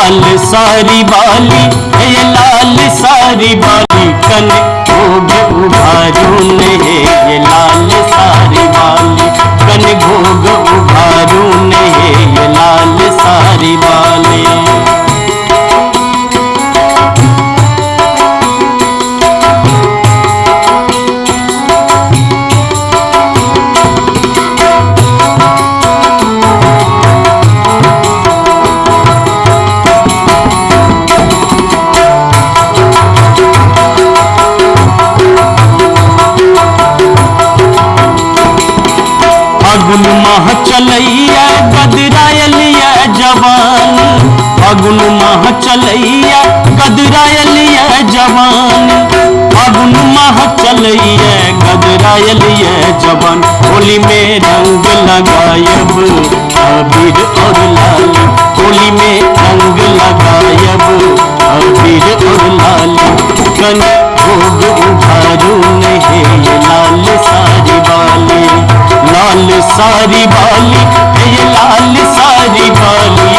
लाल सारी बाली, हे लाल सारी बाली, कन घोघ उघारू ने हे लाल सारी बाली, कन घोघ उघारू ने हे लाल सारी बाली। फागुन माह चलैया गदरायलिया जवान, फागुन माह चलैया गदरायलिया जवान, फागुन माह चलैया गदरायलिया जवान, होली में रंग लगायब अबीर और लाली, होली में रंग लगायब अबीर और लाली, कन भोग उघारू ने हे लाल सारी बाली, लाल सारी बाली, हे लाल सारी बाली,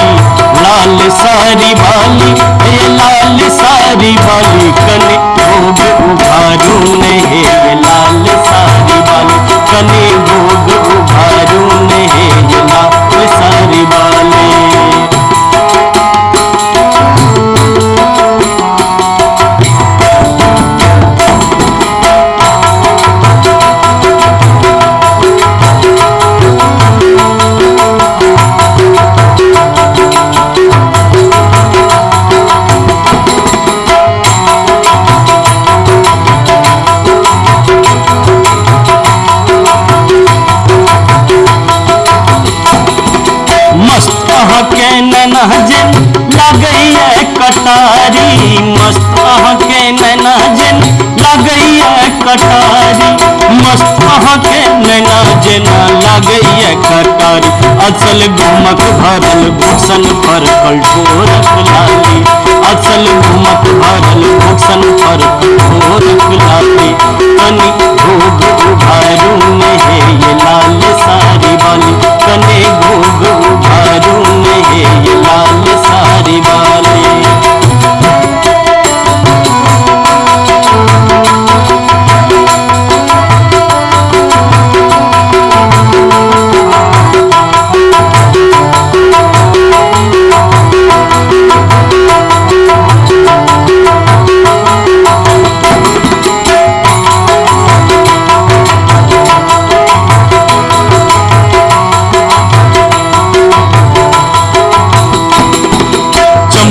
लाल सारी बाली, हे लाल सारी बाली, कन भोग उघारू ने हे लाल सारी बाली, कन भोग उघारू ने हे लाल सारी बाली। मस्त अहाँ के नैना जेन लगैया कटारी, मस्त अहाँ के नैना जेन लगैया कटारी, मस्त अहाँ के नैना जेना लगैया कटारी, असल घुमक भरल घुसन पर ढोरक लाली, असल घुमक भरल घुसन पर ढोरक लाली, कनि घोघ उघारू ने हे लाल सारी बाली, कने घोघ उघारू ने हे लाल सारी बाली।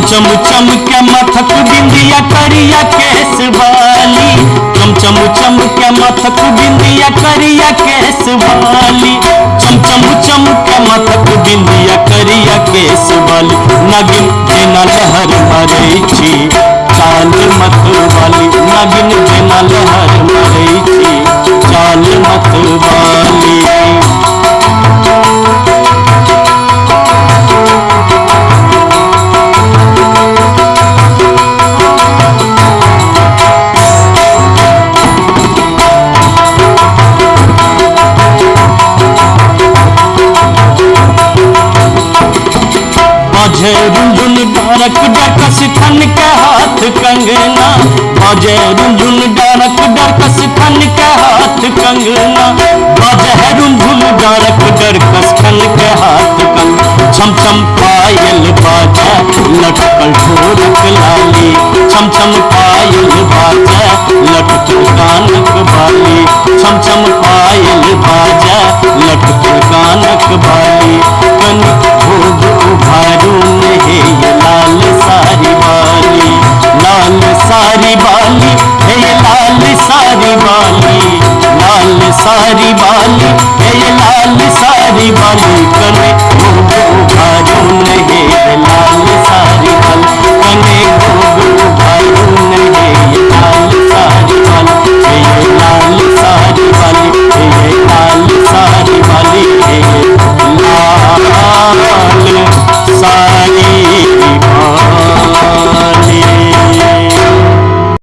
चम चम के मथक बिंदिया करिया केस वाली, चम चम चम के मथक बिंदिया करिया केस वाली, चम चम चम के मथक बिंदिया करिया केस वाली, नागिन जेना लहर मारै छी चाल मत वाली, नागिन जेना लहर मारै छी चाल मत वाली। बाजे रुंझुन डारक डरकस थन के हाथ कंगना, बाजे रुंझुन डारक डरकस थन के हाथ कंगना, बाजे रुंझुन डारक डरकस थन के हाथ कंगना, छम छम पायल बाजे लटकल ढोलक लाली, छम छम पायल बाजे लटकल कानक बाली, छम छम पायल बाजे लटकल कानक बाली, कन भोग उघारू ने हे लाल सारी बाली, लाल सारी बाली, हे लाल सारी बाली, लाल सारी बाली, हे लाल सारी बाली, कने भोग